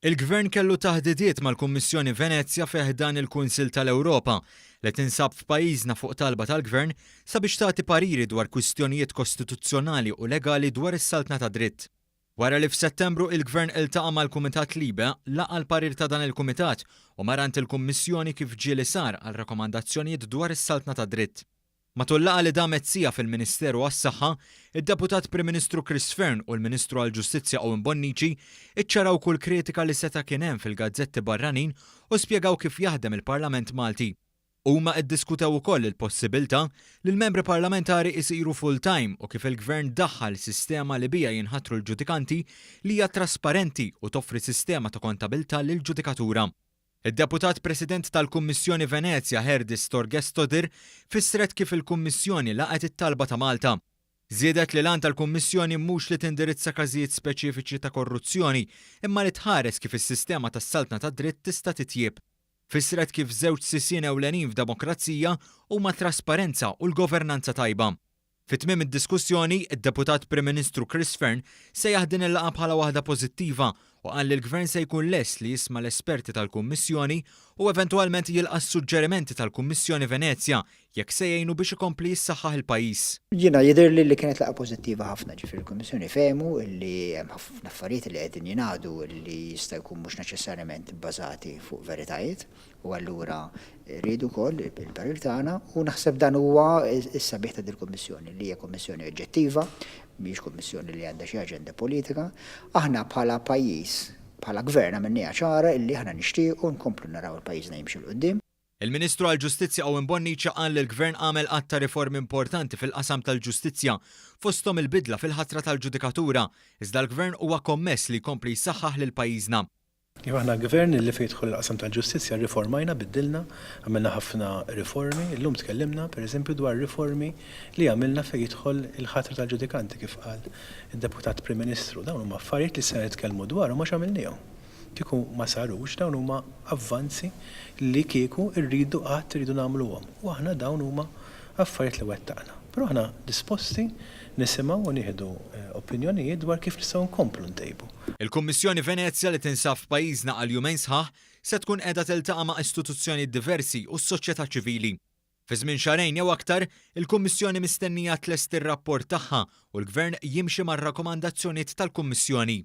Il-Gvern kellu taħdidiet mal-Kummissjoni Venezja fi ħdan il-Kunsill tal-Ewropa li tinsab f'pajjiżna fuq talba tal-Gvern sabiex tagħti pariri dwar kwistjonijiet kostituzzjonali u legali dwar is-saltna tad-dritt. Wara li f'Settembru il-Gvern iltaqa' mal-Kumitat Libe, laqa' l-parir ta' dan il-Kumitat u mar għand il-Kummissjoni kif ġieli sar għal rakkomandazzjonijiet dwar is-saltna tad-dritt. Matul laqgħa li damet siegħa fil-Ministeru għas-Saħħa, id-Deputat Prim Ministru Chris Fearne u l-Ministru għall-Ġustizzja Owen Bonnici iċċaraw kull kritika li seta' kien hemm fil-gazzetti barranin u spjegaw kif jaħdem il-Parlament Malti. Huma iddiskutew ukoll il-possibiltà li l-membri parlamentari isiru full-time u kif il-Gvern daħħal sistema li biha jinħatru l-ġudikanti li hija trasparenti u toffri sistema ta' kontabilità lill-ġudikatura. Id-Deputat President tal-Kummissjoni Venezja Herdis Thorgestoddir fissret kif il-Kummissjoni laqgħet it-talba ta' Malta. Żiedet li l-għan tal-Kummissjoni mhux li tindirizza każijiet speċifiċi ta' korruzzjoni imma li tħares kif is-sistema tas-saltna tad-dritt tista' titjieb. Fissret kif żewġ sisien ewlenin f'demokrazija huma t-trasparenza u l-governanza tajba. Fi tmiem id-diskussjoni, id-Deputat Prim Ministru Chris Fearne sejjaħ din il-laqgħa bħala waħda pożittiva u qal li l-Gvern se jkun lest li jisma' l-esperti tal-Kummissjoni u eventwalment jilqa' s-suġġerimenti tal-Kummissjoni Venezja jekk se jgħinu biex ikompli jissaħħaħ il-pajjiż. Jiena jidhirli li kienet laqgħa pożittiva ħafna, ġifieri l-Kummissjoni fehmu li hemm ħafna affarijiet li qegħdin jingħadu li jista' jkun mhux neċessarjament ibbażati fuq veritajiet U allura riedu wkoll il-parir tagħna u naħseb dan huwa s-sabiħ ta' dil-Kummissjoni li hija kummissjoni oġġettiva, mhijiex kummissjoni li għandha xi aġenda politika. Aħna bħala pajjiż, bħala gvern għamilniha ċara illi aħna nixtiequ nkomplu naraw il-pajjiżna jimxi 'l quddiem. Il-Ministru għall-Ġustizzja Owen Bonnici qal li l-Gvern għamel għadd ta' riformi importanti fil-qasam tal-ġustizzja, fosthom il-bidla fil-ħatra tal-ġudikatura, iżda l-Gvern huwa kommess li jkompli jsaħħaħ lil pajjiżna. Iva aħna gvern li fejn jidħol il-qasam tal-ġustizzja rriformajna, biddilna, għamilna ħafna riformi. Illum tkellimna, per eżempju, dwar riformi li għamilna fejn jidħol il-ħatra tal-ġudikanti kif qal id-Deputat Prim Ministru. Dawn huma affarijiet li se nitkellmu dwarhom għax għamilniehom. Kieku ma sarux, dawn huma avvanzi li kieku rridu qatt irridu nagħmluhom. U aħna dawn huma affarijiet li wettaqna. Però aħna disposti nisimgħu u nieħdu opinjonijiet dwar kif nistgħu nkomplu ntejbu. Il-Kummissjoni Venezja li tinsab f'pajjiżna għal jumejn sħaħ se tkun qiegħda tiltaqa' ma' istituzzjonijiet diversi u s-soċjetà ċivili. Fi żmien xahrejn jew aktar, il-Kummissjoni mistennija tlesti r-rapport tagħha u l-Gvern jimxi mar-rakkomandazzjoniet tal-Kummissjoni.